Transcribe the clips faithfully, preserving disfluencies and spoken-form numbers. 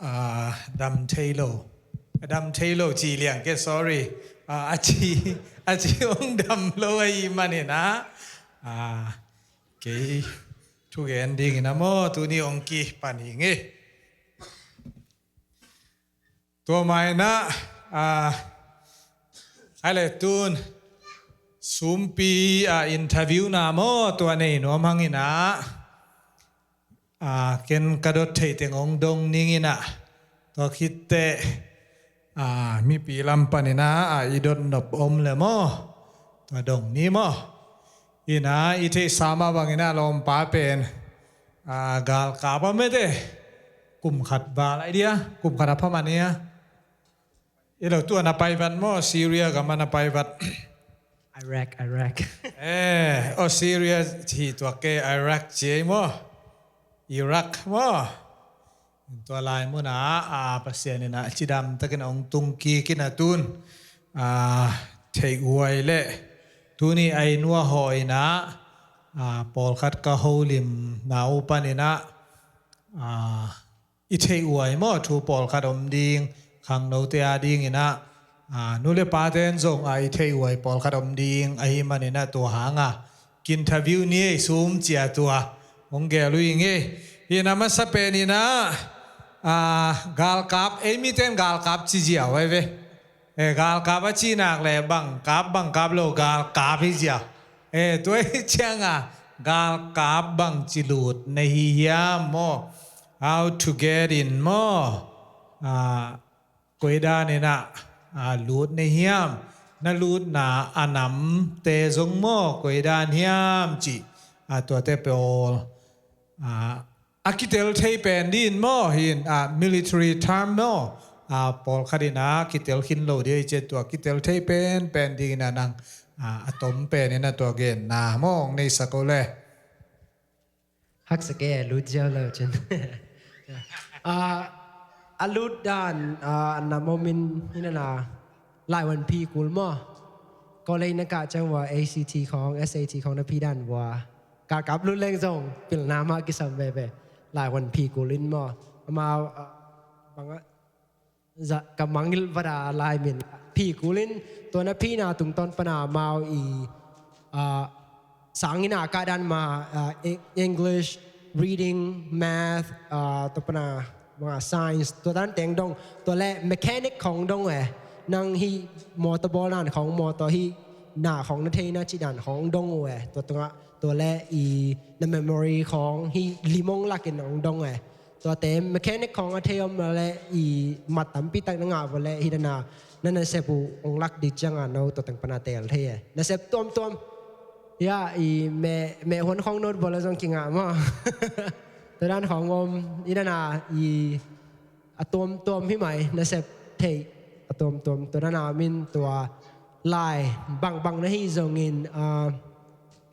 A, dam thei lo. A dam thei lo ci liang ke, sorry. A, a ci, a ci hong dam lo ahih manin ah, a, kei thugen dingin ah maw, tuni hong kipan hi ing e. Tua mah in ah, a, ai le tun sumpi, a, interview na maw, tua nei nuam hang in ah, a, ken ka dot thei teng hong dong ning in ah, tua khit teh, a, mipi lam pan in ah, a, i dot nop om le maw, tua dong ni maw. In ah i theihsa mah bangin ah lawmpa pen, a, galkap a mete, kum khat val ai dia, kum khat a pha man hia. I lo tua na pai vat maw, Syria gam a na pai vat. Iraq, Iraq. Eh, oh, Syria hi tuak e, Iraq ci ei maw. Iraq maw. Tua lai mun ah, a, Pasian in ah cidam takin hong tung kik in ah tun, a, theih huai le tuni a inn ua haw in ah, a, pawlkhat ka holimna uh pan in ah, a, i theih huai maw, thu pawlkhat om ding, khangnote a dingin ah, a, nu le pate'n zong, a, i theih huai pawlkhat om ding ahih manin ah tua hang a, ki interview ni ei sum ci a tua hong gel uh ing e. Hi na masa pen in ah, a, galkap, ei mite'n galkap ci ziau ai ve. E, galkap a cih nak le bang kap, bang kap lo, galkap hi ziau. E, tua hi ciang a, galkap bang ci lut na hi hiam maw. How to get in maw. A, koi dan in ah, a, lut na hiam. Na lutna a namte zong maw, koi dan hiam cih. A, tuate pawl, a, a kitel thei pen ding maw, hi in, a, military term maw. A, pawlkhat in ah kitel khin lo ding hi ci a, tua kitel thei pen, pen dingin ah nang, a, a tom pen in ah tua genna maw hong neisak o le. Haksa kei, lut ziau lo cin. A, a lut dan, a, a nam om in, hi na na, laivuan phi kul maw. College na kah ciang ua, A C T khawng, S A T khawng na phi dan ua, galkap lut leng zong pilna mah kisam veve. Laivuan phi kul in maw. Amau, a, bang a, za, ka mangngilh vat a lai min. Phi kul in, tua na phina tungtawn pan a amau i, a, sang in a kah dan mah, a, Eng-, English, reading, math, a, tua pan a, bang a, science, tua dan teng dong, tua le mechanic khawng dong e. Nang hih motor bawl dan khawng, motor hih na khawng na thei na cih dan khawng dong uh e. Tua tungah, tua le i na memory khawng hih lim hong lak in hong dong e. Tuate mechanic khawng a thei om le i mat tampi tak na ngah vua le, hi na na, na nasep uh hong lak ding ciang a no tua teng pan a teel thei e. Nasep tuamtuam. Ya, i meh, meh huan khawng note vua le zong kingah maw. Tua dan khawng om, hi na na, i a tuamtuam hi mai, nasep theih a tuamtuam. Tua dan a min tua lai, bangbang na hih zongin, a,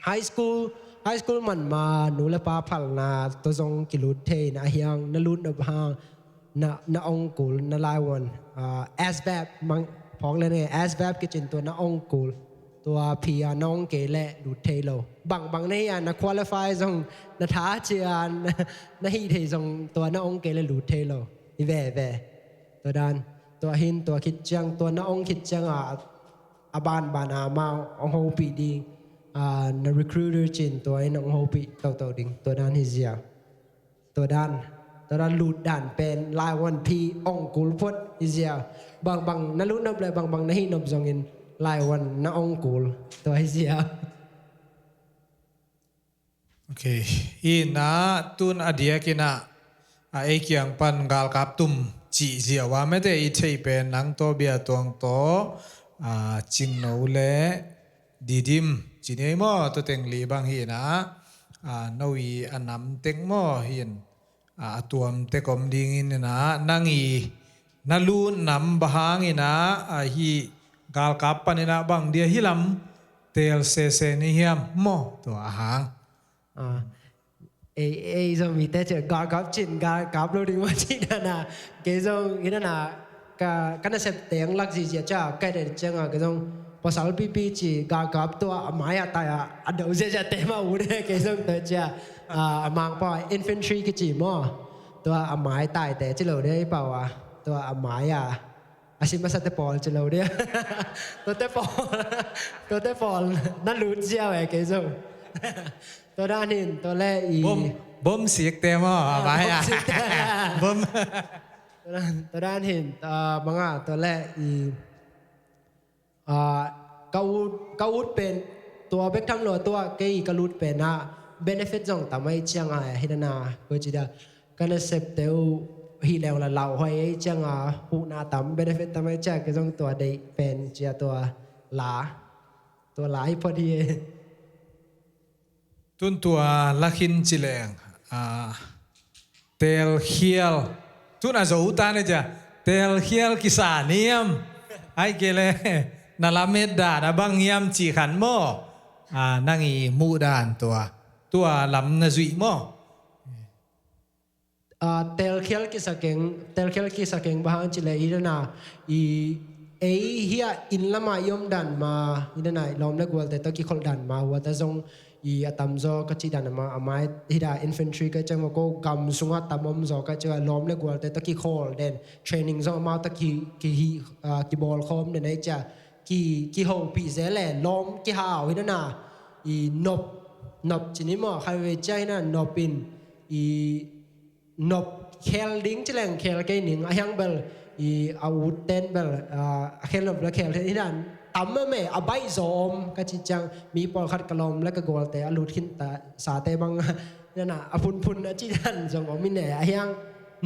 high school, high school man ma nu le pa phalna tua zong kilut thei na hiang, na lut nop hang, na, na ong kul, na laivuan, a, ASVAB, mang, phawk le ne, ASVAB kicin tua na ong kul, tua phi a na ong kei le lut thei lo. Bangbang na hi a na qualify zong, na tha ci a, na, na hih thei zong tua na ong kei le lut thei lo. Hi veve. Tua dan, tua hin, tua khit ciang, tua na ong khit ciang a, a banban a amau hong hopih ding, a, na recruiter cin tua in hong hopih toto ding, tua dan hi zia. Tua dan, tua dan lut dan pen, laivuan phi ong kul phot hi zia. Bangbang na lut nop le bangbang na hih nop zongin, laivuan na ong kul, tua hi zia. Ok. Hi na tun a diakin ah, a, ei kiang pan galkap tum cih ziau a mete i theih pen nang tawh bia tuang tawh, a, Cingno le Didim ci ni ei maw, tua teng li bang hi na, a, no i a nam tek maw hi in, a, a tuam tek om ding in na, nang i na lut nam bang hang in a, a, hi galkap pan in a bang dia hi lam teel sese ni hiam maw, tua a hang. A, ei, ei zong mite ci galkap cin, galkap lo ding mah ci na na, kei zong hi na na, ka, ka nasep teng lak zizia cia, ka det ciang a, kei zong pasal pipi ci galkap tua a mai a tai a, a do ziazia te mah ut e, kei zong tua cia, a, a mangpa infantry kici maw. Tua a mai taite ci lo dia i pau a. Tua a mai a a si masate pawl ci lo dia. Tuate pawl, tuate pawl na lut ziau e kei zong. Tua dan hin tua le i bom, bom sikte maw a mai a. Bom sikte. Bom. Tua dan, tua dan hin, ah, banga tua le i, ah, ka ut, ka ut pen tua bek tham lo tua kei ka lut pen a benefit zong tam ai ciang a hi dana ko ci da. Ka nasepte uh hi leng la lau hoi ei cianga huhna tam benefit tam ei cianga kei zong tua deih pen cia tua la. Tua la hi phot hi e. Tun tua lakhin ci leng, ah, telkhial. Tun a zo ta ne cia telkhial kisa niam. Ai kei le na lamet dan a bang hiam ci khan maw. Ah, nang i muh dan tua, tua lam na zuih maw. Ah, telkhial kisa keng, telkhial kisa keng bang hang ci le i dana i ei hia inn lama i om dan ma, i dana i lawm le gualte tawh kikholh dan ma, huata zong i a tamzaw ka cih dan a ma, a mai hi da infantry ka ciang ma ko gam sunga tam om zaw ka ciang a lawm le gualte tawh kikholh den training zong amau tawh ki, ki hi, ah, kibawl khawm den ei cia ki, kihopih ze le lawm kihau hi dana i nop, nop ci ni maw, khatvei cia hi dana nop in i nop khel ding ci leng khel kei ning a hiang bel i a ut ten bel, ah, a khel nop la khel hi dan tam mah meh a baih zaw om ka ci ciang mi pawlkhat ka lawm le ka gualte a lut khin ta sate bang nana a phunphun a ci dan zong om i ne a hiang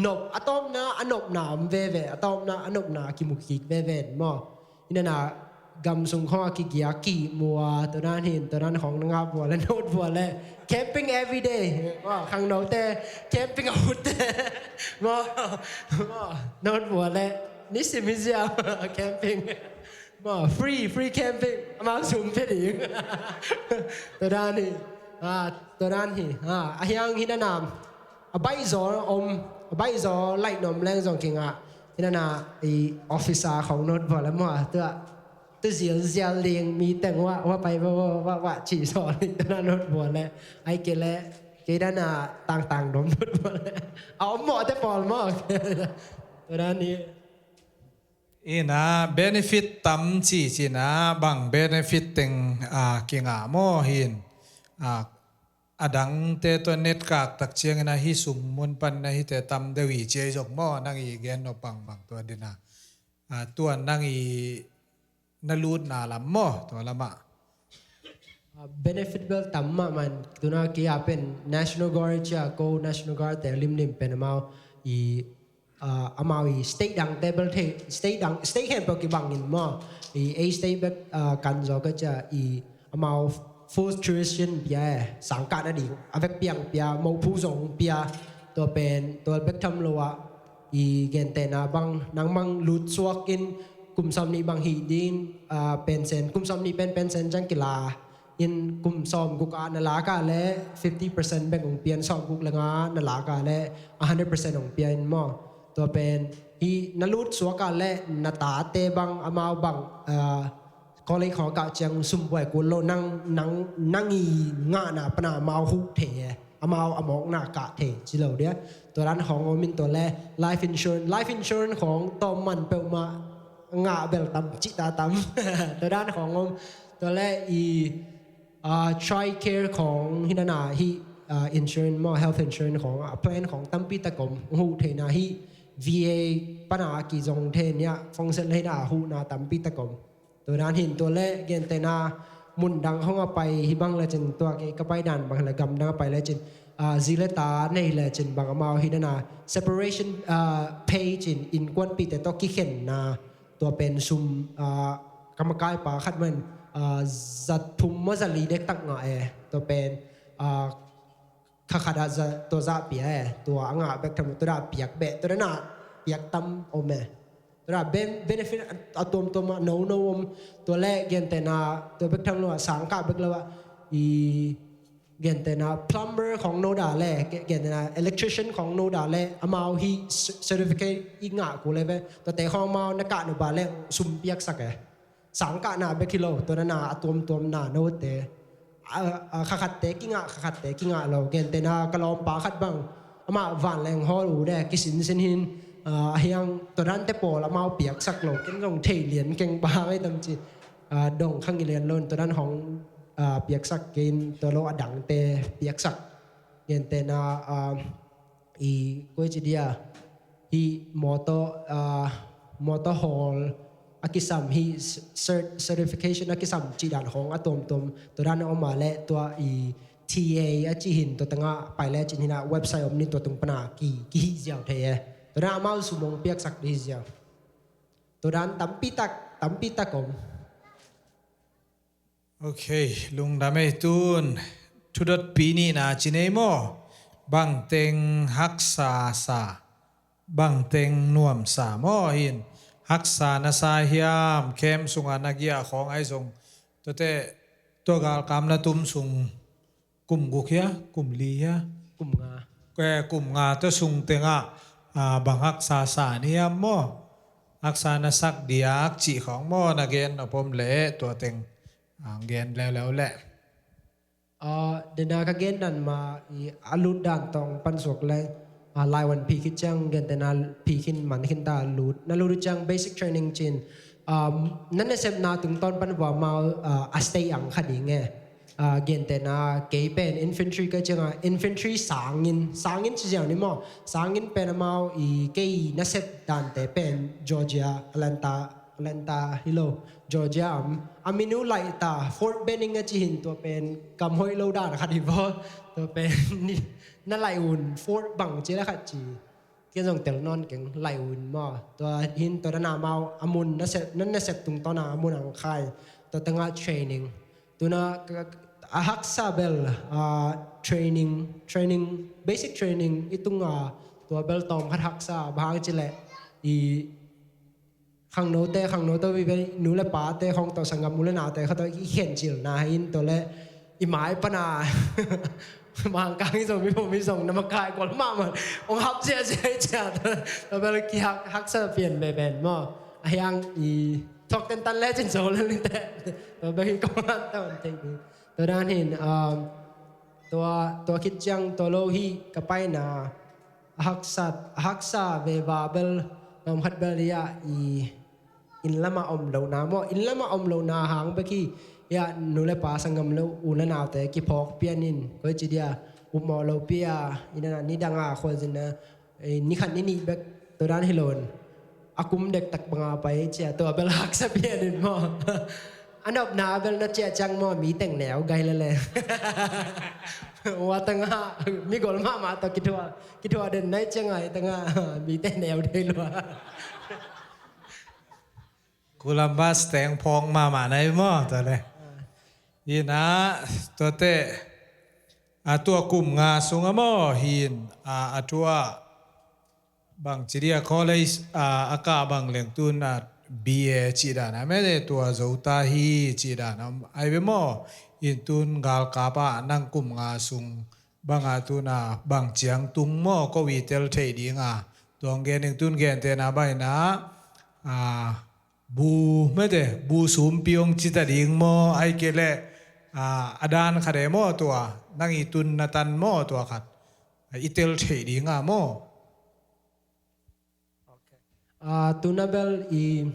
nop a tawpna a nopna om veve a tawpna a nopna a kimu kik veve maw. Hi nana gam sung khawng a kigia kihmua tua dan hin tua dan khawng na ngah vua le nut vua le camping everyday. Khangnote camping a hutte maw, maw nut vua le nisim hi ziau camping maw free free camping amau sum pia ding. Tua dan hi, tua dan hi a hiang hi nana a baihzaw om a baihzaw laih na om leng zong kingah. Hi nana i officer khawng nut vua le mua tua tu zialzial ding mi teng wah wah pai wah wah wah wah cih sawl hi tua na nut vua le ai kei le kei dana tangtang dom nut vua le a om mawhte pawl maw. Tua dan hi. Ina benefit tam ci cina bang benefit teng a kingah maw hin a a dangte tua netkak tak ciangin a hi sung mun pan na hite tam deuh i cia i zok maw nang i gen nop bangbang tua dina. A, tua nang i na lutna lam maw tua lamah. A, benefit bel tam mahmah tuna kei a pen National Guard cia ko National Guard te limlim pen amau i ah, amau i state dang table thei, state dang, state khempeuh kibangin maw. I ei state bek, ah, kan zaw ka cia i amau full tuition pia e, sangkah nading a vek piang pia, mophu zong pia. Tua pen tua bek tham lo ah i gentehna bang nang mang lut suak in kum sawm nih bang hih ding, ah, pension, kum sawm nih pen pension ciang kila in kum sawmguk ah na lak ah le fifty percent bek hong pia in sawmguk le nga na lak ah le a hundred percent hong pia in maw. Tua pen hi na lut suak ah le na tate bang amau bang, ah, college khawng kah ciang sum buai kul lo nang, nang, nang i ngahna pana amau huh thei e. Amau a mawkna kah thei ci lo dia. Tua dan khawng om in tua le life insurance, life insurance khawng tawm man peuhmah ngah bel tam cih ta tam. Tua dan khawng om. Tua le i, ah, TRICARE khawng hi nana hi, ah, insurance maw health insurance khawng, ah, plan khawng tampi tak om. Huh theihna hi VA pana kizong thei nia fongset le hi na huhna tampi tak om. Tua dan hin tua le gentehna mun dang khawng a pai hi bang le cin tua kei ka pai dan bang le gam dang a pai le cin, ah, zi le ta nei le cin bang amau hi nana separation, ah, pay cin innkuanpihte tawh kikhenna tua pen sum, ah, ka makaipa khat man, ah, za thum maw za li dektak ngah e. Tua pen, ah, kha khat ah za, tua zah pia e. Tua a ngah bek tham tua dah piak beh tua dah na piak tam om e. Tua dah ben, benefit a, a tuamtuam ah no no om. Tua le gentehna tua bek tham lo ah sangkah bek lo ah i gentehna plumber khawng no dah le, ge-, gentehna electrician khawng no dah le amau hi ce-, certificate i ngah kul le ve. Tuate khawng amau na kah no ba le sum piaksak e. Sangkahna bek hi lo, tua nana a tuamtuamna note. A, a, kha khatte kingah, kha khatte kingah lo. Gentehna ka lawmpa khat bang, Amah vanleng hawl uh de kisinsin hin, ah, a hiang tua dante pawl amau piaksak lo, ken zong thei lian keng bang ai tam ci, ah, dong khang i lian lo in tua dan hong, ah, piaksak kei in tua lo a dangte piaksak. Gentehna, ah, i koi ci dia, hi motor, ah, motor hawl a kisam hi, cert-, certification a kisam cih dan hong a tuamtuam tua dan a om a le tua i T A a cih hin tua tengah pai le cin hinah website om ni tua tung pana ki, ki hih ziau thei e. Tua dan amau sumong piaksak di hih ziau. Tua dan tampi tak, tampi tak om. Ok, lungdam ei tun. Thudot pi nihna ci nei maw? Bangteng haksa sa, bangteng nuamsa maw hin? Haksa na sa hiam, kem sunga na giah khawng ai zong. Tuate, tua galkam na tum sung kum guk hia, kum li hia? Kum nga. Ke kum nga tua sung tengah, ah, bang haksa sa ni hiam maw? Haksa na sak diak cih khawng maw na gen a pom le tua teng, ah, gen leuleu le. Ah, dena ka gen dan ma i a lut dan tawng pan suak le, ah, laiwan phi khit ciang gentehna phi khin man khin ta lut. Na lut ciang basic training cin, ah, na nasepna tungtawn pan vua mau, ah, a stay ang kha ding e. Ah, gentehna kei pen infantry ka cianga infantry sangin, sangin ci ziau ni maw? Sangin pen amau i kei nasep dante pen Georgia, Atlanta, Atlanta hi lo, Georgia am. A min uh laih ta, Fort Benning a ci hin tua pen kam hoih lo dan khat hi vaw. Tua pen ni, na laih un Fort bang ci la khat ci. Ken zong tel nawn keng laih un maw. Tua hin tua dana amau a mun nasep, nan nasep tungtawna a mun ang khai. Tua tengah training. Tuna ka, a haksa bel, ah, training, training, basic training i tunga tua bel tawm khat haksa, bang hang ci leh i khangnote, khangnote vive nu le pate khawng tawh sanggam u le naute kha tawh i khencilna hi in tua le i mai pana Mangkang i zong mi pum i zong na makai kual mahmah hong hap ziahziah i ciah. Tua bel kihak, haksa pian bebenmaw. A hiang i thuak tentan le cin zo le linte. Tua bel hi kong lan tawn thei ding. Tua dan hin, um, tua, tua khit ciang tua lo hi ka paina a haksa, a haksa veva bel, um, khat bel ia i inn lama om lohna maw, inn lama om lohna hang bek hi. Ia nu le pa sanggam lo u le naute kiphawk pian in koi ci dia upmawh lo pia, i nana ni danga khualzinna, eh, ni khat ni nih bek tua dan hi lo in a kum dektak banga pai cia tua bel haksa pian in maw. A nopna bel na ciah ciang maw mi teng neu gai lele. Ua tanga mi gol mahmah tawh kithuah, kithuah den nai cianga i tanga mi teng neu dei lua. Columbus teng phawng mahmah na hi maw, tua le. Ina, tuate, a tua kum nga sunga maw, hin, a, a tua, bang ci dia college, a, a kah bang leng tun a B A ci dan a, mene tua zo ta hi ci dan a, ai ve maw, hin tun galkap a nang kum nga sung, bang a tun a, bang ciang tung maw, ko i tel thei ding a, tuang gen ding tun gentehna bang ina, a, bu, mete, bu sumpi hong ci ta ding maw, ai kei leh, a, a dan khat e maw tua, nang i tun na tan maw tua khat, a, i tel thei ding a maw. Ok. A, tuna bel i,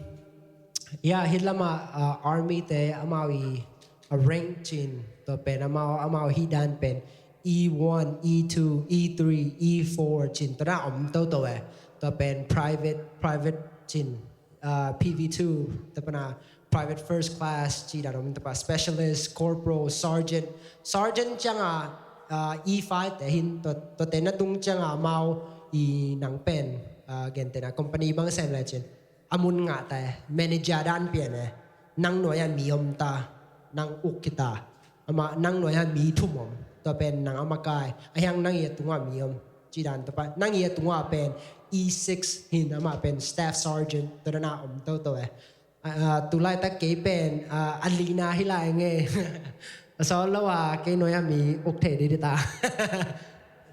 ia, hih lama, a, army te amau i, a, rank cin, tua pen amau, amau hih dan pen E one, E two, E three, E four cin, tua na om toto e. Tua pen private, private cin, ah, P V two, tua pana private first class, ci dan om, tua pa specialist, corporal, sergeant. Sergeant cianga, ah, E five te hin, tua, tua te na tung cianga amau i nang pen, ah, gentehna company bang sem le cin. A mun ngah ta e, manager dan pian e, nang nuai a mi om ta, nang uk kita, ama nang nuai a mi thum om, tua pen nang a makai, a hiang nang i a tunga mi om, ci dan tua pa, nang i a tunga pen E six hin ama pen staff sergeant, tua dana om toto e. A, a, tu laitak kei pen, a, a lina hi lai nge, a sawl lo a, kei nuai a mi uk thei di di ta.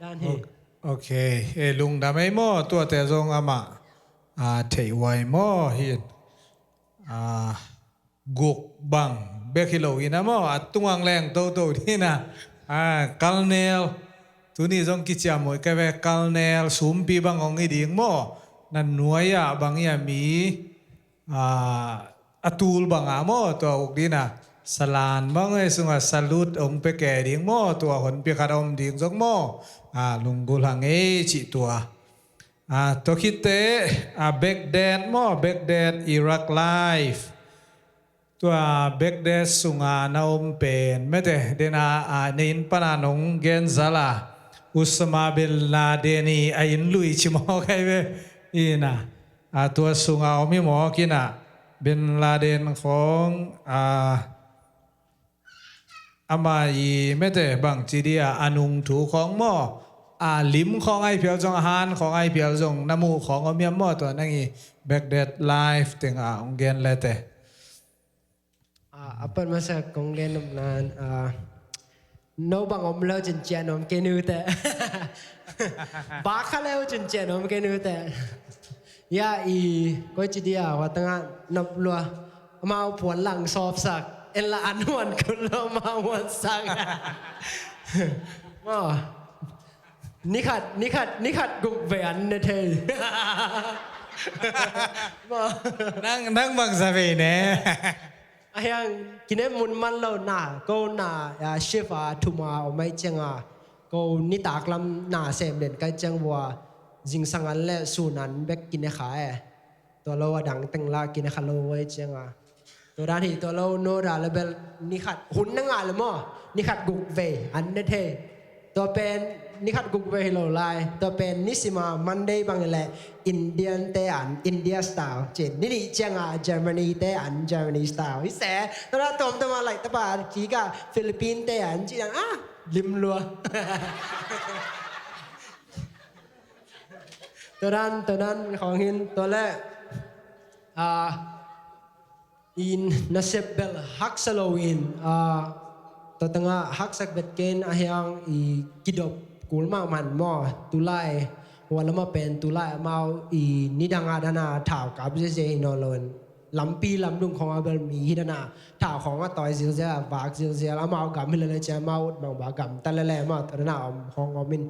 Dan hi. Ok, e lungdam ei maw, tuate zong ama. A, theih huai maw hin, a, guk bang bek hi lo in a maw, a tungang leng toto dina, a, kalnel, Tuni zong kiciam uh kei ve, kalnel sumpi bang hong hi ding maw? Na nuai-ah bang hi a mi, a, a tul bangah maw, tua uk dina. Salan bang ei sungah salut hong pia kei ding maw? Tua honpi khat a om ding zong maw? A, lunggulh hang ei cih tua. A, tua khitteh, a, Baghdad maw, Baghdad Iraq Life. Tua Baghdad sunga na om pen mete dena, a, na inn pana nong gen zal a, Osama bin Laden i a inn lui ci mawk ai ve. Ina, a, tua sunga om hi mawk ina, Bin Laden khong, a, ama i mete bangci dia, a nungthu khong maw, a lim khong ai phial zong, a han khong ai phial zong, na muh khong om hiam maw? Tua nang i Baghdad Life tengah hong gen lete. A, a pan masa kong gen om nan, a, no bang om lo cin cian om kei nute. Ba kha lo cin cian om kei nute. Ya i koi ci dia, wa tanga nop lua. Amau puan lang sawpsak. En la an huan kun lo amau huansak. Maw. Nikhat, nikhat, nikhat guk vei an ne thei. Maw. Nang, nang bang za vei ne. A hiang kine mun man lo na, ko na, a, shift a thuma om ai cianga, ko nitak lam na sem den kai ciang vua, zingsang an le sun an bek kine kha e. Tua lo a dang teng la kine kha lo ai cianga. Tua dan hi tua lo no da le bel nikhat hun na ngah le maw, nikhat guk vei an ne thei. Tua pen nikhat guk vei hi lo lai. Tua pen nisima Monday bang le Indian te an India style cin. Ni nih cianga Germany te an Germany style. Hi se, tua da tom tama lai tapa kika Philippine te an ci dan, ah, lim lua. Tua dan, tua dan khong hin, tua le, ah, i nasep bel haksa lo in, a, tua tengah haksak bet ken a hiang i kidop kul mahmah maw, tulai, hua lama pen tulai amau i nidang a dana thau kap ziazia hi nawn lo in, lampi lamdung khong a bel mi hi dana thau khong a tawi ziazia, vak ziazia, amau gam hi lele cia amau ut bang ba gam ta lele maw, tua dana om khong om in,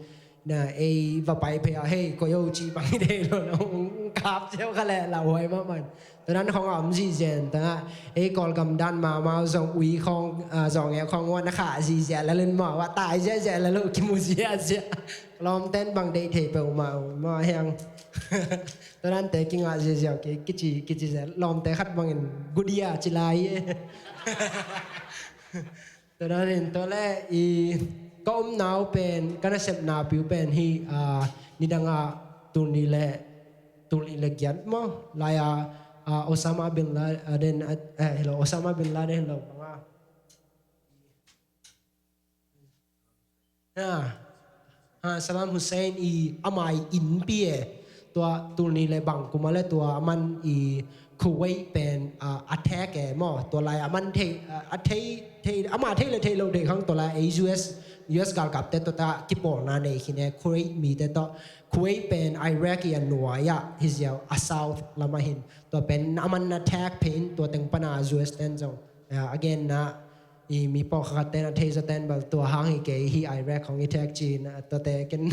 na ei va pai phei a, hei, koi o ci bang hi dei lo na, hong kap ziau kha le lauhuai mahmah. Tua dan khong a om zihzian, tua na ei Kawlgam dan mahmah zong ui khong, a, zong e khong ua na khah zihziah lalin mah, ua tai ziahziah lalo kimu ziahziah. Lawmten bang deih thei peuhmah uh mah hiang. Tua dante kingah ziahziah uh ki, kici, kici ziah. Lawmte khat bangin gudia ci lai e. Tua dan in tua le i ka omna uh pen, ka nasepna pi uh pen hi, a, nidang a tul nih le, tul nih le giat maw? Lai a, a, Osama bin Laden, a, eh, hello, Osama bin Laden hello, banga. Ha, ha, Saddam Hussein i amai innpi e. Tua tul nih le bang kuma le tua aman i Kuwait pen, a, attack e maw. Tua lai aman thei, a, a thei, thei, ama thei le thei lo thei khang tua lai ei U S, U S galkapte tua ta kipawlna nei khin e Kuwait mite tawh. Kuwait pen Iraq i a nuai ah hi ziau a south lam ah hin. Tua pen aman attack pen tua teng pana U S ten zong. A, again na i mi pawlkhat ten a thei zawten bel tua hang hi kei hi Iraq hong hi thek cin, a, tuate ken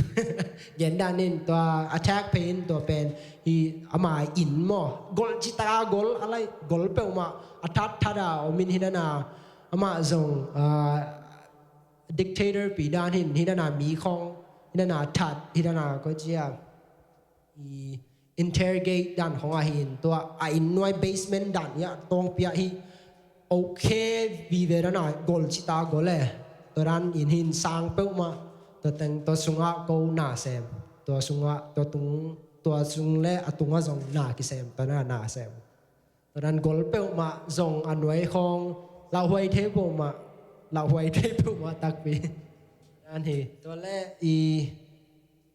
gen dan in tua attack pen tua pen hi ama inn maw, gol cita gol a lai gol peuhmah a that that a om in hi dana amah zong, a, dictator pi dan hin hi dana mi khong hi dana that hi dana ko cia i interrogate dan khong ahin tua a inn nuai basement dan ia tawngpia hi. Okay vive dana gol cita gol e. Tua dan in hin sang peuhmah tua teng tua sungah ko na sem. Tua sungah tua tung tua sung le a tungah zong na kisem tua na na sem. Tua dan gol peuhmah zong a nuai khong lauhuai thei peuhmah, lauhuai thei peuhmah takpi. Dan hi tua le i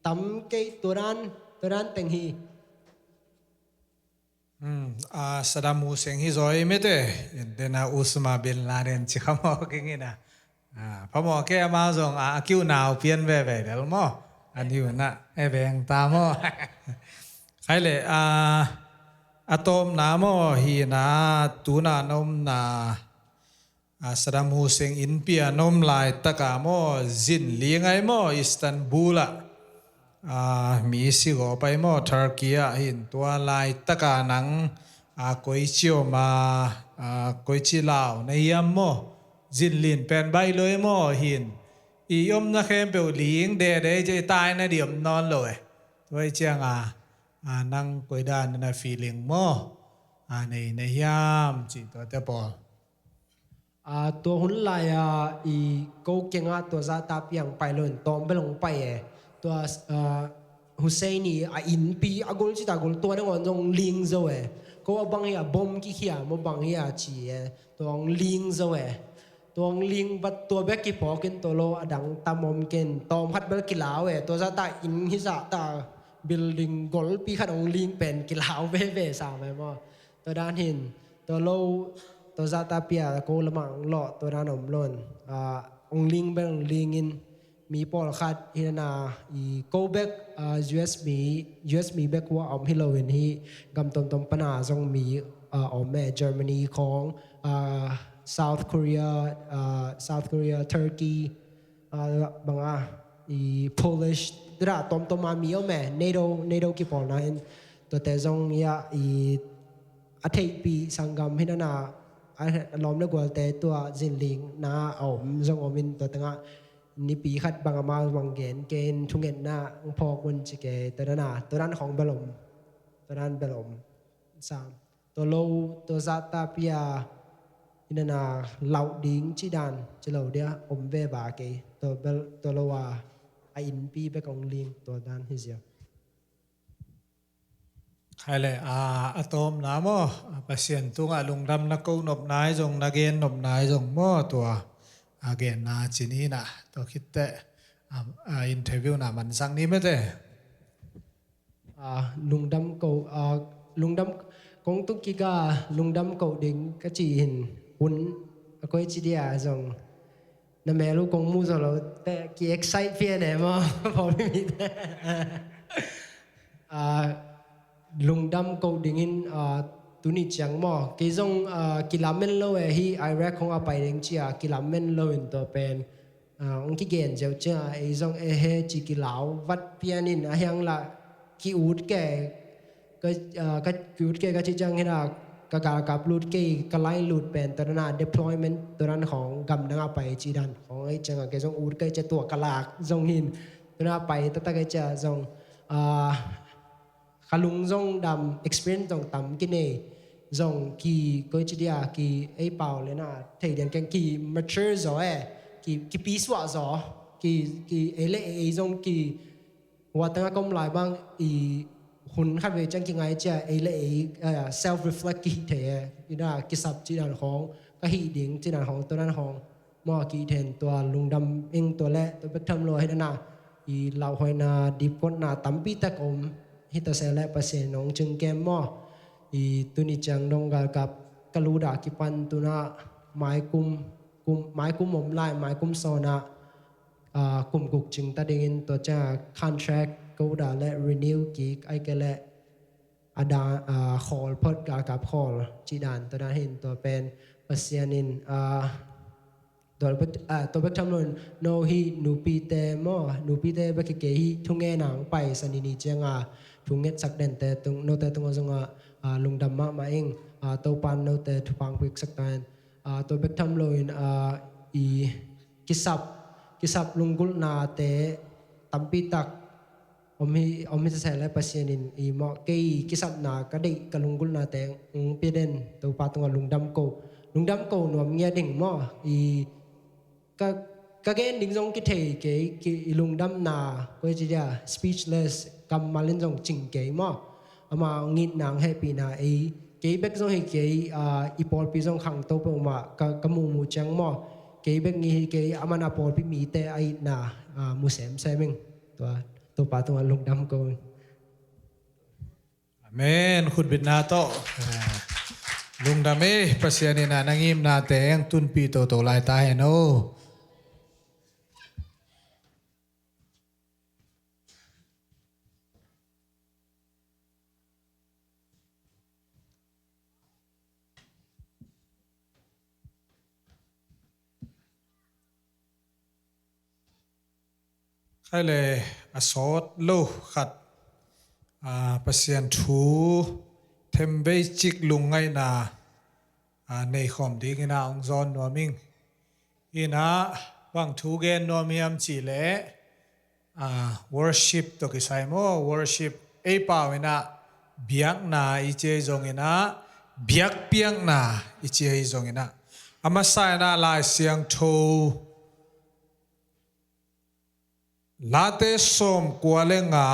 tam kei tua dan, tua dan teng hi. Hmm, a, Saddam Hussein hi zaw i mete, dena Osama bin Laden ci kha maw kingina. A, phamawh kei ama zong, a, a kiu nau pian veve del maw. A niu na e veng ta maw. Khai le, a, a tawpna maw hi na, tuna na omna, Saddam Hussein innpi a na om laitaka maw, zin li ngai maw, Istanbul ah, a, mi si gawp ai maw, Turkey ah hin tua laitaka nang, a, koici om a, a, koici lau na hiam maw, zin lin pen baih lo ei maw, hin i omna khempeuh ling dede ei, ci taina di om nawn lo e. Tua ei cianga, a, nang koidan na feeling maw, a, nei na hiam, ci tuate pawl. A, tua hun lai-a i ko kiangah tua zahta piang pai lo in tawm bel hong pai e. Tua, a, Hussein i a innpi a gol cita gol tua nangawn zong ling zo e. Ko a bang hi a bom kikhia maw bang hi a ci e. Tua hong ling zo e. Tua hong ling bat tua bek kiphawk in tua lo a dang tam om ken tawm khat bel kilau e. Tua zahta inn hi zahta building golpi khat hong ling pen kilau veve sa mai maw. Tua dan hin, tua lo, tua zahta pia ko lamang lawh, tua dan om lo in, a, hong ling bek hong ling in, mi pawlkhat hi nana i ko bek, a, U S mi, U S mi bek hua om hi lo in hi, gam tomtom pana zong mi, a, om e, Germany khawng, a, South Korea, a, South Korea, Turkey, a, banga, i Polish, dra tomtom a mi om e, NATO, NATO kipawlna in, tuate zong ia i a theihpih sanggam hi nana, a lawm le gualte tua zinlingna a om zong om in tua tengah nipi khat bang amau bang gen kei in thungetna hong phawk un ci kei tua dana tua dan khawng bel om, tua dan bel om. Sam, tua lo, tua zahta pia hi nana lauh ding ci dan ci lo dia om ve ba kei, tua bel, tua lo a, a innpi bek hong ling tua dan hi zia. Khai le, a, a tawpna maw, a, Pasian tungah lungdam na ko nopna i zong, na gen nopna i zong maw, tua, a, genna ci ni na, tua khitteh, a, a, interview na mansak ni mete. A, lungdam ko, a, lungdam kong tuk kika lungdam ko ding ka ci hin hun a koi ci dia zong na mel uh kong mu zo lo te ki excite pian e maw, pawlpi mite. A, lungdam ko dingin, a, tuni ciang maw. Kei zong, a, kilamen lo e hi Iraq hong a pai ding cia kilamen lo in tua pen. A, hong kigen ziau cia ei zong e he ci kilau vat pian in a hiang la ki-ut kei. Ka, ah, ka ut kei ka cih ciang hi na, ka galkap lut kei, ka line lut pen tua dan a deployment tua dan khawng gamdang a pai cih dan khawng ei ciang a kei zong ut kei cia tua ka lak zong hin tua dan a pai taktak ei cia zong, ah, ka lung zong dam, experience zong tam kinei zong ki koi ci dia ki ei pau le na thei dian keng ki mature zaw e, ki, ki pisuah zaw, ki, ki ei le ei zong ki Hua tengah ka om lai bang i hun khat vei ciang kingai cia ei le ei, eh, self reflect kihih thei e. Ina kisap cih dan khawng, ka hih ding cih dan khawng, tua dan khawng maw kihih thei in tua lungdam ing tua le tua bek tham lo hi na na i lauhuaina dipkotna tampi tak om hi ta se le Pasian nong cing kem maw. I tuni ciang dong galkap ka luda kipan tuna maikum, kum, maikum om lai maikum sawnah ah, kum guk cing ta dingin tua ciang contract ka uda le renew kik ai ke le a da, ah, khawl phot galkap khawl cih dan tua dan hin tua pen Pasian in, ah, tua bek, ah, tua bek tham lo in no hi nupite maw, nupite bek hi kei hi thungetna hong pai sa ni ni ciang a thungetsak dente tung, note tung a zong a, ah, lungdam mahmah ing, ah, Topan note thupha hong piaksak ta in, ah, tua bek tham lo in, ah, i kisap, kisap lunggulhnate tampi tak om hi, om hi sese le Pasian in i mawh kei kisapna ka deih ka lunggulhnate hong pia den Topa tungah lungdam ko, lungdam ko nuam ngia ding maw. I ka, ka gen ding zong kithei kei, ki, i lungdamna koi ci dia speechless, kammal in zong cing kei maw. Ama ngitna hong hehpihna ei kei bek zong hi kei, ah, i pawlpi zong khangto peuhmah ka, ka muhmuh ciang maw. Kei bek ngi hi kei, aman a pawlpi mite a itna, ah, mu semsem ing. Tua, Topa tungah lungdam ko ing. Amen. Khutbitna tawh, ah, lungdam e. Pasian in a na ngimnate hong tunpih toto lai ta hen o. Hai le, a sawt lo khat, a, Pasian thu themvei cik lungngaihna, a, nei khawm dingin a hong zawn nuam ing. Inah, bang thu gen nuam hiam cih leh, a, worship tawh kisai maw, worship ei pau inah biakna i ci ahi zong inah, biakpiakna i ci ahi zong inah, a masa inah Lai Siangtho Late sawmkua le nga,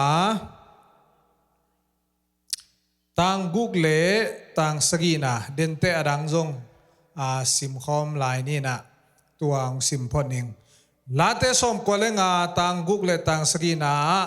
tang guk le tang sagihna, dente a dang zong, a, simkhawm lai ni inah, tua hong sim phot ning. Late sawmkua le nga, tang guk le tang sagihna ah,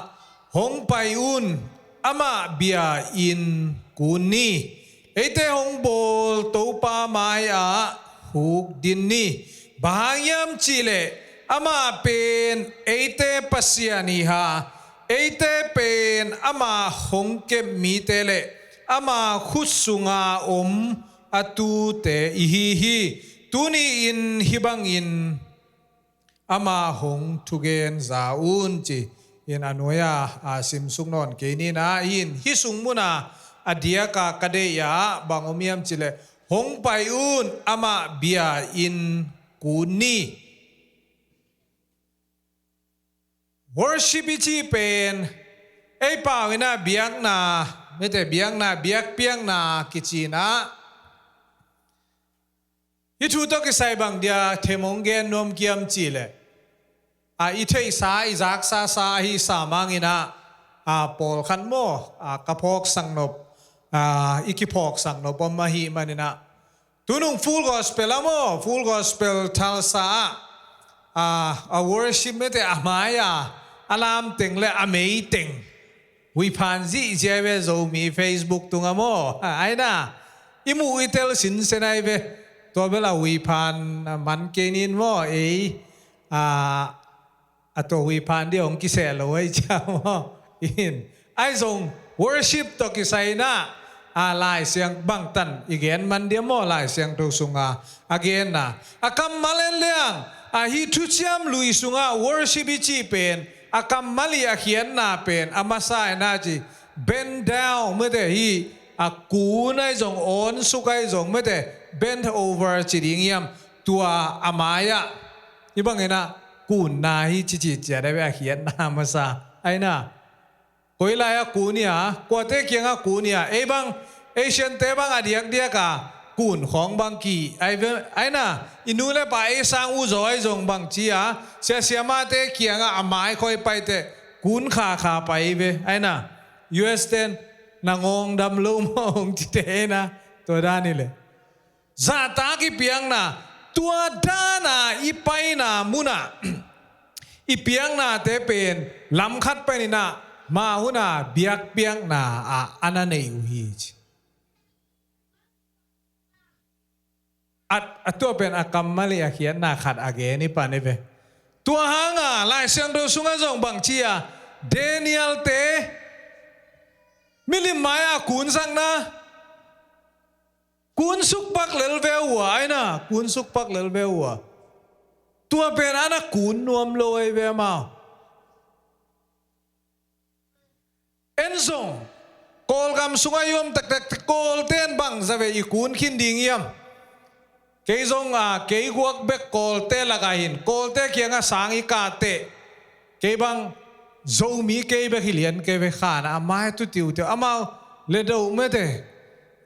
hong pai un, amah bia in kun ni. Eite hong bawl Topa mai-ah hukdin ni. Bang hang hiam cih leh amah pen eite Pasian hi a, eite pen ama hong kep mite le ama khut sunga om a tuute i hi hi. Tuni-in hih bangin ama hong thugen za un, ci-in a nuai-a, a, simsuk nawn kei ni inah, hih sung munah a diaka ka deih ah bang om hiam cih leh, hong pai un, amah bia in kun ni. Worship i cih pen ei pau inah biakna, mete, biakna, biakpiakna kici inah, hih thu tawh kisai bang dia them hong gen nuam hiam cih leh, a, i theihsa, i zaksa sa ahi sam hang inah, a, pawlkhat maw, a, ka phawksak nop, a, i kiphawksak nop om ahih man inah, tunung Full Gospel ah maw, Full Gospel Tulsa ah, a, a worship mete a mai-a a lamteng le a meiteng, huiphan zihziah ve, Zomi Facebook tungah maw, a, ai na, i muh i tel sinsen ai ve. Tua bel a huiphan, a, man kei ning maw, ei, a, a tua huiphan dia hong kiseh lo ai cia maw. In, ai zong worship tawh kisai inah, a, Lai Siang, bangtan i gen man dia maw, Lai Siangtho sunga a genna, a kammal en leng, a, hih thuciam lui sungah worship i cih pen, a kammal i a khiatna pen, a masa inah ci, bend down, mete, hih a kun ai zong, awnsuk ai zong, mete, bend over ci ding hiam, tua a mai-ah, hih bang inah kunna hi ci, ci ciat ai ve, a khiatna masa ai na. Koi lai-ah kun hia, kuate kiangah kun hia, ei bang, Asian-te bang a diakdiak a kun khawng bang ki ai ve, ai na, i nu le pa ei sang uh zaw ai zong bang ci a, sia siamate kiangah a mai khoi paite kun khakha pai ve, ai na, U S ten na ngawng dam lo maw hong cite, ai na, tua dan hi leh. Zahtak i piakna, tua dana i paina munah i piaknate pen lam khat pen inah, mah hunah biakpiakna ah a na nei uh hi ci. A, a tua pen a kammal i a khiatna khat a gen i pan hi ve. Tua hanga Lai Siangtho sungah zong bang ci a, Daniel-te milim mai-ah kunsakna, kunsuk pak lel ve uh a, ai na, kunsuk pak lel ve uh a. Tua pen a na kun nuam lo ai ve amau. En zong, Kawlgam sungah i om taktak, Kawlten bang za ve i kun khin ding hiam? Kei zong, a, kei guak bek Kawlte lakah hin, Kawlte kiangah sang i kahteh, kei bang Zomi kei bek hi lian kei ve, khan a mai tu tiutiu, amau le do mete,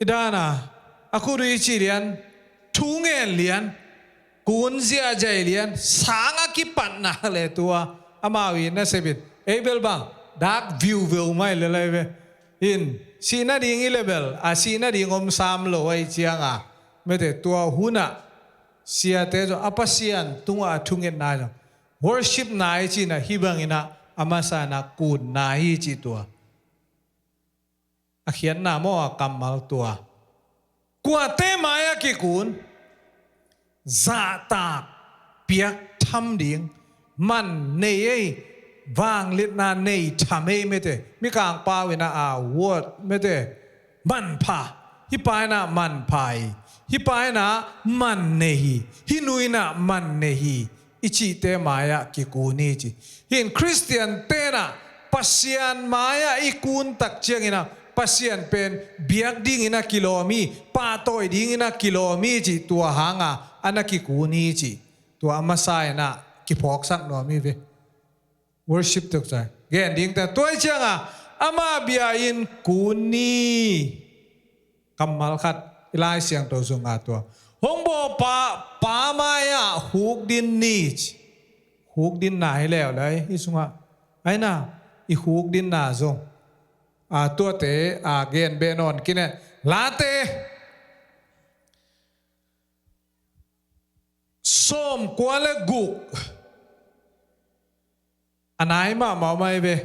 i dana, a khut uh i ci lian, thu ngen lian, kun ziahziah lian, sang a kipatna le tua amau i nasep in, ei bel bang dak viuveu mai le lai ve. In, sihna ding i le bel, a sihna ding om sam lo ai cianga, mete, tua hunah siate zong a Pasian tungah a thungetna zong, worship-na i cihna hih bang inah a masa inah kunna hi ci tua. A khiatna maw, a kammal tua. Kuate mai-ah kikun, zahtak, piaktham ding, man nei ei, vangliatna nei tham ei mete, Mikang pau inah a word mete, manpha, hih pa inah manpha hi, hih pa inah man nei hi, hih nu inah man nei hi, i cihte mai-ah kikun hi ci. Hih in Khristian tenah Pasian mai-ah i kun tak cianginah Pasian pen biak dingin a kilawm hi, pahtawi dingin a kilawm hi ci, tua hanga a na kikun hi ci. Tua a masa inah kiphawksak nuam hi ve. Worship tuk cai gen ding ta tuai cianga ama bia in kun ni. Kammal khat i Lai Siangtho sunga tua hong bawlpa, Pa mai-ah huk din ni ci. Huk dinna hi leuleu hi sungah. Aina i huk dinna zong a tuate a gen beh nawn kine. Late sawmkua le guk a nai mahmah mai ve.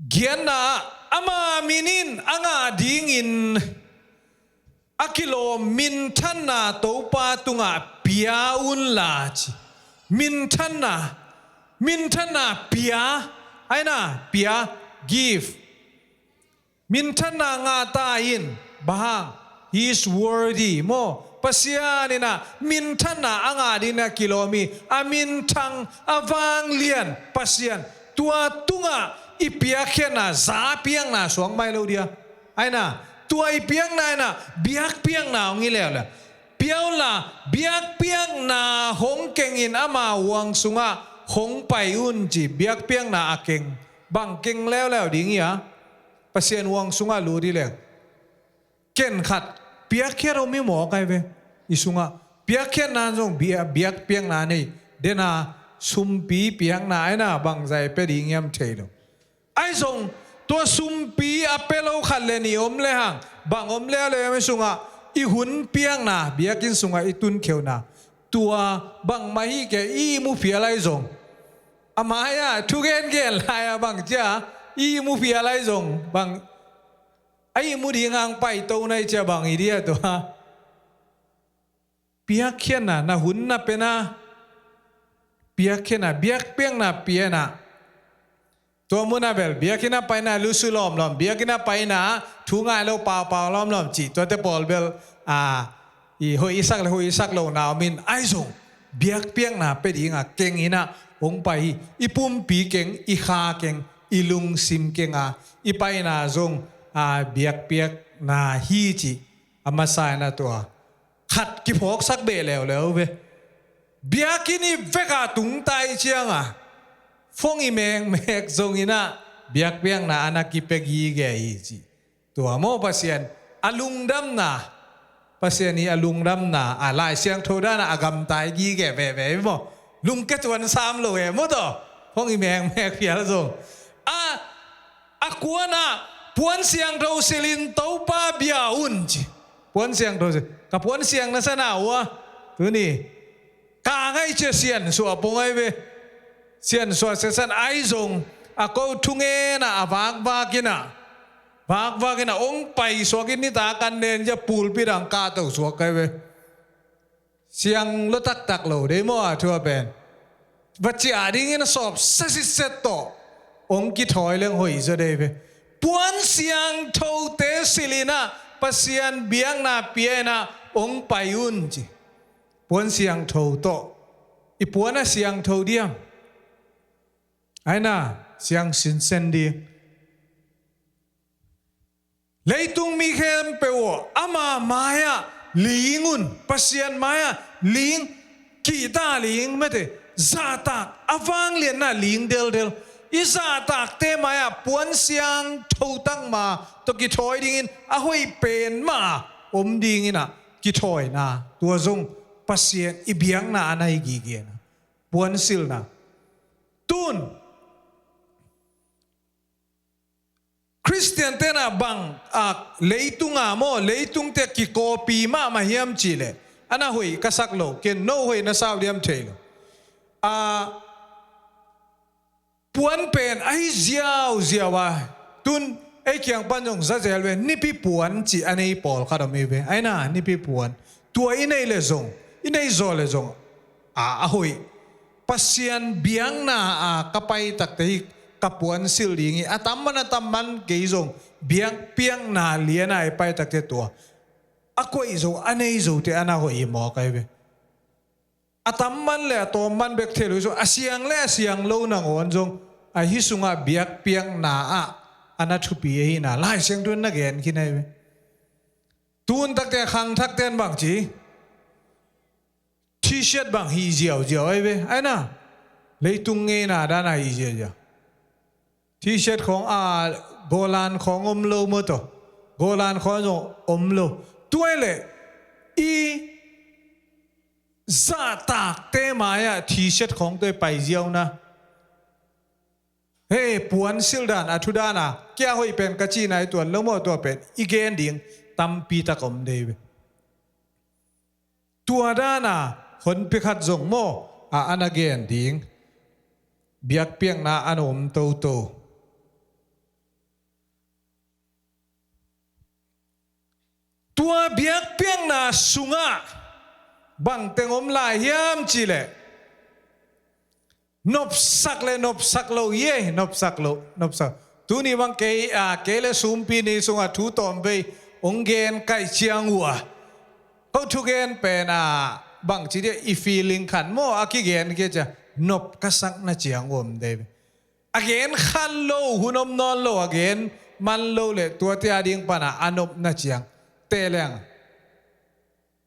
Gianna ama min in a ngah dingin a kilawm minthanna Topa tungah pia unla ci. Minthanna, minthanna pia, aina pia, give. Minthanna ngah ta in, bang hang, he is worthy maw. Pasian inah minthanna a ngah dingin a kilawm hi. A minthang, a vanglian Pasian, tua tungah i piakkhiatna, za piakna suang mai lo dia. Aina tua i piakna inah biakpiakna hong hi leuleu. Pia unla, biakpiakna hong kengin ama huang sungah hong pai un ci. Biakpiakna a keng, bang keng leuleu ding hi a, Pasian huang sungah lut hi leng. Ken khat piakkhiat om hi mawk ai ve. I sungah piakkhiatna zong bia, biakpiakna nei. Dena sumpi piakna aina bangzah pia ding hiam thei lo. Ahi zong tua sumpi a pia lo khat le nih om le hang, bang om leuleu hiam i sungah, i hun piakna, biakinn sungah i tunkhiatna, tua bangmah hi kei, i ihmu phial ahi zong. A mai-ah thugengen lai-ah bang cia i ihmu phial ahi zong, bang a ihmu ding hang paito nai cia bang hi dia tua. Piakkhiatna, na hun na pia na, piakkhiatna, biakpiakna pia na. Tua munah bel biakinn a paina lusu lawmlawm, biakinn a paina thu ngai lo paupau lawmlawm cih, tuate pawl bel a, i hoih i sak le hoih i sak lohna om in, ahi zong biakpiakna pia dinga keng inah hong pai hi. I pumpi keng, i kha keng, i lungsim kenga i paina zong a biakpiakna hi cih a masa inah tua khat kiphawksak beh leuleu ve. Biakinn i veka tungta i cianga fong i mekmek zonginah biakpiakna a na kipia gige hi ci. Tua maw Pasian a lungdamna, Pasian i a lungdamna a Lai Siangtho dana a gamtai gige veve maw. Lungke tuan sam lo e maw tawh fong i mekmek phial zong a a kuanah puan siangtho silin Topa bia un ci. Puan siangtho sil, ka puan siang na sana ua tuni ka ngai cia siansuah pong ai ve. Siansuah siasan ai zong a ko thungena a vakvak ina, vakvak ina ong pai suak in nita kan nen cia pulpit ang ka to suak ai ve. Siang lo taktak lo dei maw a thu a pen. Va ciah dingin a sawp sasitset tawh ong kithawi leng hoih zaw dei ve. Puan siangthote silinah Pasian biakna piainah ong pai un ci. Puan siangtho tawh i puan a siangtho diam? Aina siang sinsen ding. Leitung mi khempeuh aw ama mai-ah ling un, Pasian mai-ah ling, kihta ling mete, zahtak a vanglianna ling deldel. I zahtakte mai-ah puan siangtho takma tawh kithawi dingin a hoih pen mah om dinginah kithawina, tua zong Pasian i biakna a na hi gigena. Puansilna. Tun Khristian tenah bang a leitunga maw, leitungte kikawpi mahmah hiam cihleh a na hoih ka sak lo, ken no hoih na sau diam thei lo. A puan pen ahi ziauziau a, tun ei kiang pan zong zazel ve, nipi puan cih a nei pawlkhat om hi ve. Aina nipi puan tua i nei le zong, i nei zaw le zong a, a hoih. Pasian biakna a ka pai takte hi. a puansilh ding hi. A tam man a tam man kei zong biakpiakna liana i pai takte tua a koih zo a nei zote a na hoih hi mawk ahi ve. A tam man le a tawm man bek thei lo hi zong a siang le a siang lo nangawn zong a hih sungah biakpiakna ah a na thupi ahihna Lai Siangtho in na gen khin ahi ve. Tun takte khangthakte in bang ci? T-shirt bang hih ziauziau ahi ve. Ahi na, leitung ngeina dana hih ziauziau. T-shirt khawng a, Golan khawng om lo maw taw? Golan khawng zong om lo. Tua hi leh i zahtakte mai-ah T-shirt khawng tua i pai ziau na. Hei, puansilh dan a thu dana kia hoih pen ka cihna i tuan lo maw? Tua pen i gen ding tampi tak om dei ve. Tua dana honpi khat zong maw, a, a na gen ding biakpiakna a na om toto. Tua biakpiakna sungah bangteng om lai hiam cih leh nopsak le nopsak lo hi ei, nopsak lo, nopsak. Tuni bang kei, a, kei le Sumpi ni sungah thu tawmvei hong gen kaih ciang uh a, ko thugen pen a, bangci dia i feeling khat maw a kigen kia cia nop ka sakna ciang uh om dei ve. A gen khan lo, hun om nawn lo, a gen man lo le tuate a ding pana a nopna ciang teh leng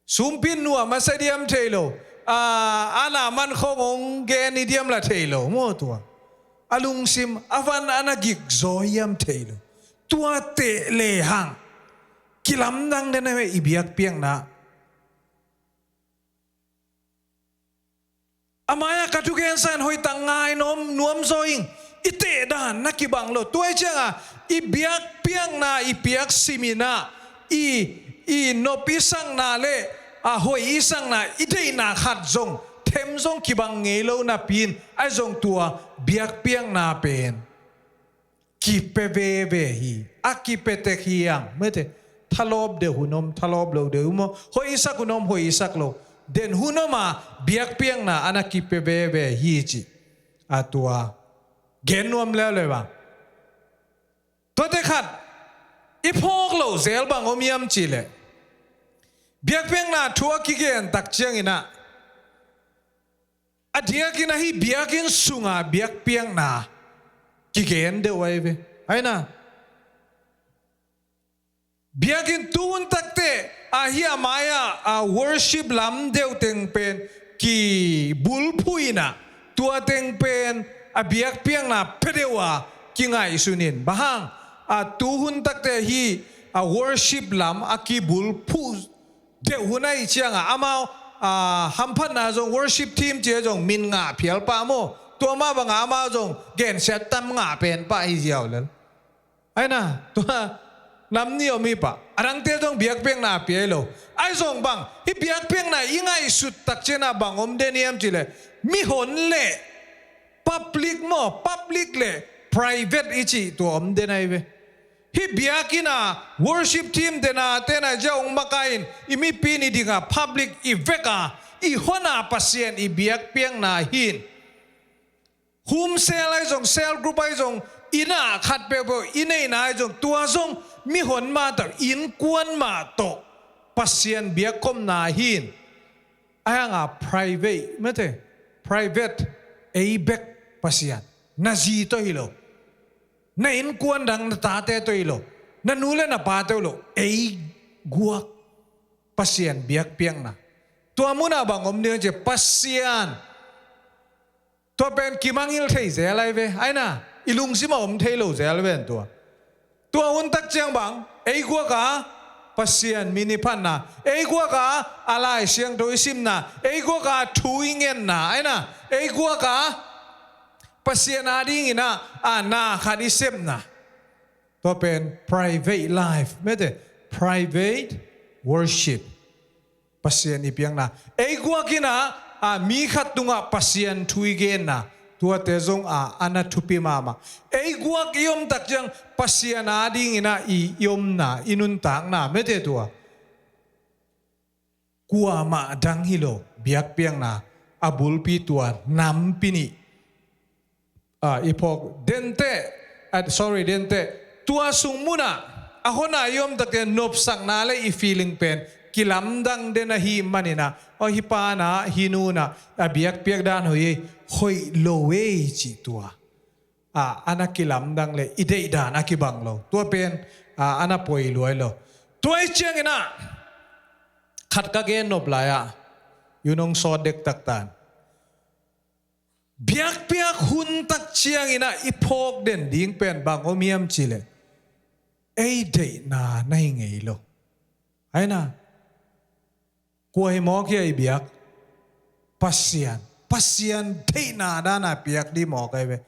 Sumpi nuam a sa diam thei lo. A, a na man khawng hong gen i diam la thei lo maw tua. A lungsim a van a na gik zaw hiam thei lo. Tua teh lehang kilamdang den a ve i biakpiakna. A mai-ah ka thugensa in hoih tak ngai nuam, nuam zaw ing. I teh dan na kibang lo. Tua hi cianga i biakpiakna i piak simin ah i, i nop i sakna le a hoih i sakna i deihna khat zong them zong kibang ngei lo napi in ahi zong tua biakpiakna pen kipia veve hi. A kipia tek hi ang, mete. Thalawp deuh hun om, thalawp lo deuh hun om, hoih i sak hun om, hoih i sak lo den hun om a biakpiakna a na kipia veve hi ci. A tua gen nuam leuleu bang. Tuate khat i phawk lo zel bang om hiam cih leh biakpiakna thu a kigen tak ciangin ah a diakin ahi biakinn sunga biakpiakna kigen deuh ahi ve. Ahi na, biakinn tuhun takte ahi a mai-ah a worship lam deuh teng pen kibulphuh in ah tua teng pen a biakpiakna pia deuh a kingaihsun in bang hang a tuhun takte ahi a worship lam a kibulphuh deuh hun ahih ciangah amau, a, hamphatna zong worship team cia zong min ngah phial pah maw? Tua mah bangah amau zong gensiat tam ngah pen pah hi ziau lel. Ahi na, tua nam nih om hi pah. A dangte zong biakpiakna pia hi lo. Ahi zong bang, hih biakpiakna i ngaihsut tak ciangah bang om den hiam cih leh mihon le public maw, public le private i cih tua om den ahi ve. Hih biakinn a worship team tena tena zia hong makaih in i mipi in i dinga public i veka i hona Pasian i biakpiakna hi in. Home cell ahi zong, cell group ahi zong, inn ah khat peuhpeuh i neihna ahi zong, tua zong mihon mah tawh innkuan mah tawh Pasian biakkhopna hi in. Ahi hanga private, mete, private, ei bek Pasian. Na zi tawh hi lo. Na innkuan dang na tate tawh hi lo. Na nu le na pa tawh hi lo. Ei guak Pasian biakpiakna. Tua munah bang om ding ci Pasian. Tua pen kimangngilh thei zel ahi ve. Ahi na, i lungsimah om thei lo zel ven tua. Tua hun tak ciang bang, ei guak a Pasian min i phatna, ei guak a a Lai Siangtho i simna, ei guak a thu i ngetna, ahi na, ei guak a Pasian adingin a, a na khat i sepna. Tua pen private life, mete, private worship. Pasian i piakna. Ei guak in a, a, mi khat tungah Pasian thu i genna. Tuate zong a, a na thupi mahmah. Ei guak i om tak ciang Pasian adingin a i, i omna, i nuntakna, mete tua. Kuamah dang hi lo, biakpiakna, a bulpi tua, nampi nih. Ah, i phawk dente, ah, sorry, dente, tua sung munah a hona i om takte nopsakna le i feeling pen kilamdang den ahih maninah, aw, hih pana hih nunah a biakpiak dan hoih ei, hoih lo ei cih tua, ah, a na kilamdang le i deihdan a kibang lo, tua pen, ah, a na poi luai lo. Tua i cianginah khat ka gen nop lai-ah, yun hong sawt dektak tan. Biakpiak hun tak cianginah i phawk den ding pen bang om hiam cihleh, ei deihna na hi ngei lo. Aina, kua hi mawk hia i biak? Pasian. Pasian deihna dana piak dih mawk ai ve.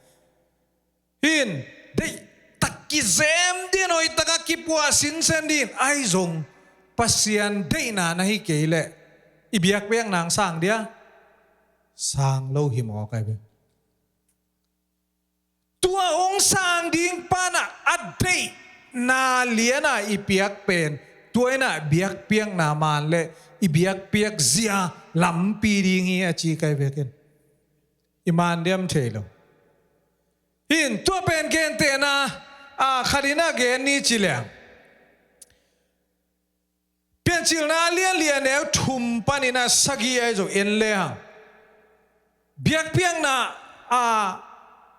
Hin, deihtak kizem din, hoihtak a kipuah sinsen din, ahi zong Pasian deihna na hi kei leh i biakpiakna hong sang dia? Sang lo hi mawk ai ve. Tua hong sang ding pana a deihna liana i piak pen, tua inah biakpiakna man le i biakpiak zia lampi ding hi a ci kai vekin. I man diam thei lo. Hin, tua pen gentehna, a, khat inah gen ni ci leng. Piancilna lianlian neu thum paninah sagih ahi zong en lehang, biakpiakna, a,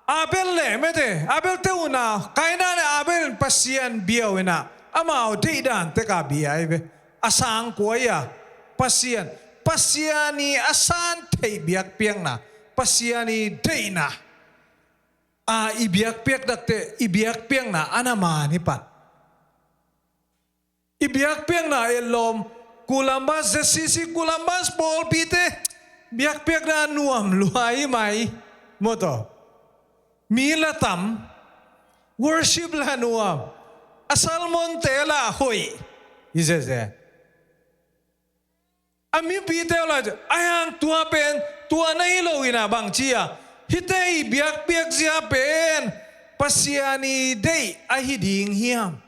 Abel le mete, Abel te unau Kaina le Abel in Pasian bia uh inah amau deihdan teka bia ahi ve. A sang kua hi a? Pasian. Pasian i a san theih biakpiakna, Pasian i deihna, a, i biakpiak takte i biakpiakna a na man hi pan. I biakpiakna etlawm, Columbus, Z C C Columbus pawlpite biakpiakna nuam lua hi mai. Mawtaw, mi la tam, worship la nuam, a sermonte la hoih hi zeze. A mipite uh la, a hang tua pen tua na hi lo inah bang ci a, hite i biakpiak zia pen Pasian i deih ahi ding hiam?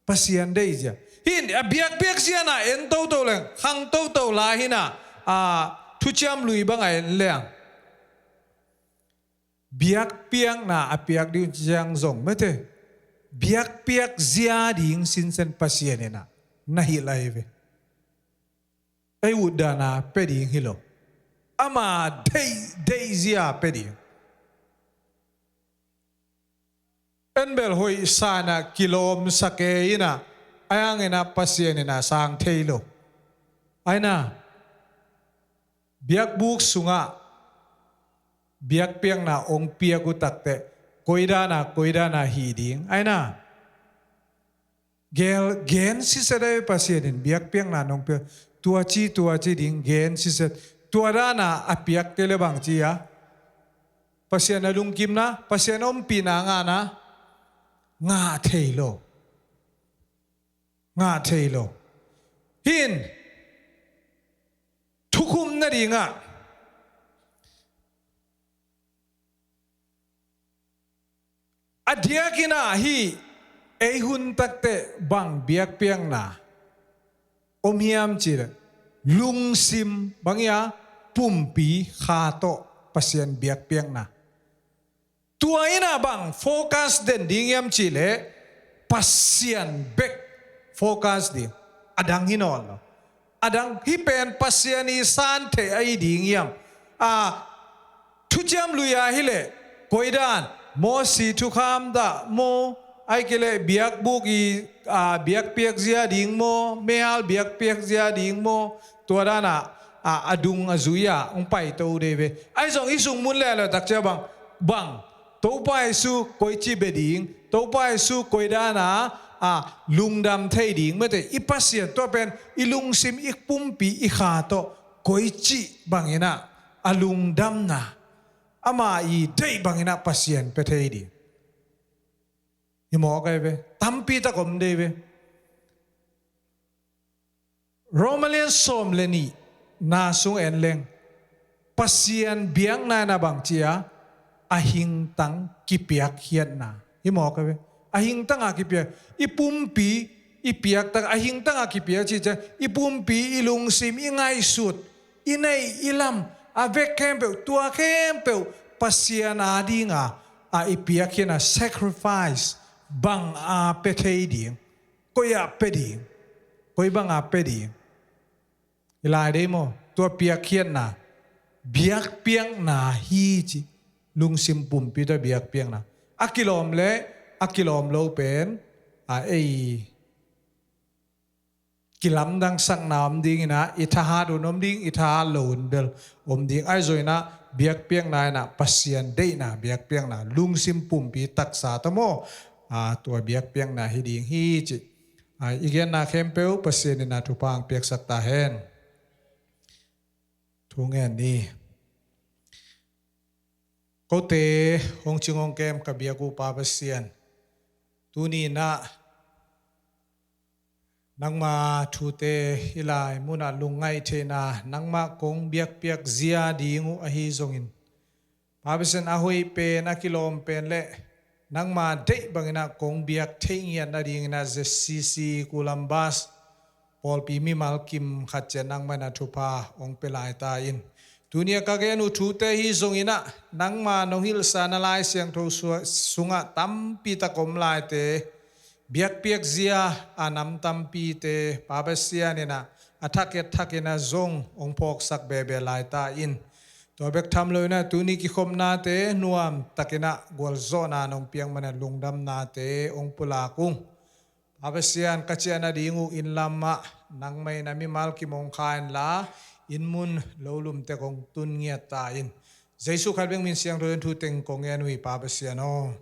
Pasian deih zia. Hin, a biakpiak ziana en toto leng khang toto la hinah, a, Thuciam Lui banga en leng, biakpiakna a piak ding ciang zong mete, biakpiak zia ding sinsen Pasian inah na hilh ahi ve. Ei utdana pe ding hi lo, ama deih, deih zia pe ding. En bel hoih sana kilawmsa kei inah, a hang inah Pasian inah sang thei lo. Aina, biakbuk sungah biakpiakna ong piak uh takte, koidana, koidana hi ding. Aina, gel, gen siset ahi Pasian in biakpiakna nong piak, tua ci, tua ci ding, gen siset. Tua dana a piak kei le bang ci a, Pasian a lungkimna, Pasian ompihna ngahna, ngah thei lo. Ngah thei lo. Hin, thukhupna dingah, a diakinah hih ei hun takte bang biakpiakna om hiam cihleh, lungsim bang ia, pumpi kha tawh Pasian biakpiakna. Tua inah bang focus den ding hiam cihleh, Pasian bek focus ding. A dang hi nawn lo. A dang hih pen Pasian i san theih ahi ding hiam? A, Thuciam Lui a hileh, koidan, Mosi thukham dah maw, ahih kei leh biakbuk i, a, biakpiak zia ding maw, meihal biakpiak zia ding maw, tua dana, a, a dung a zui a hong paito dei ve. Ahi zong hih sung mun leh leh takcia bang, bang, Topa Jesu koici bia ding, Topa Jesu koidana, a, lungdam thei ding mete, i Pasian tua pen i lungsim, i pumpi, i kha tawh koici banginah a lungdamna, ama i deih banginah Pasian pia thei ding. Hi mawk ahi ve, tampi tak om dei ve. Roma lian sawm le nihna sung en leng, Pasian biakna inah bang ci a, a hingtang kipiak khiatna. Hi mawk ahi ve. A hingtanga kipiak, i pumpi, i piaktak, a hingtanga kipiak ci ciang, i pumpi, i lungsim, i ngaihsut, i neih, i lam, a vek khempeuh, tua khempeuh Pasian a dinga a i piakkhiatna sacrifice bang a pia thei ding, koi ah pia ding, koi bang a pia ding. I lai dei maw, tua piakkhiatna biakpiakna hi ci. Lungsim pumpi tawh biakpiakna, a kilawm le a kilawm lo pen a ei kilamdangsakna om dingin ah, i thahat un om ding, i thahat lo un bel om ding. Ahi zongin ah biakpiakna in ah Pasian deihna biakpiakna, lungsim pumpi taksa tawh maw, a, tua biakpiakna hi ding hi ci. A, i genna khempeuh Pasian in ah thupha hong piaksak ta hen. Thu ngen ni. Kote hong cing hong kem ka biak uh Pa Pasian, tuni in ah nangma thute hih lai munah lungngaih theihna, nangmah kong biakpiak zia ding uh ahi zongin, Pa Pasian, a hoih pen, a kilawm pen le nangma deih bangin ah kong biak theih ngiat nadingin ah Z C C Columbus pawlpi mimal kim khat ciat nangmah in ah thupha hong pia lai ta in. Tuni a ka gen uh thute hi zongin ah, nangma nong hilhsa na Lai Siangtho sua-, sungah tampi tak om laite, biakpiak zia a nam tampite Pa Pasian in ah a thak et thak in ah zong hong phawksak bebe lai ta in. Tua bek tham lo in ah tuni kikhopnate nuam takin ah gualzawhna nong piak man ah lungdamnate hong pulak ung. Pa Pasian, ka ciah nading uh inn lamah nangmah in ah mimal kim hong kha inla, inn mun lo lum tek hong tun ngiat ta in. Jesu khat bek min siangtho in thu teng kong ngen uh hi Pa Pasian aw.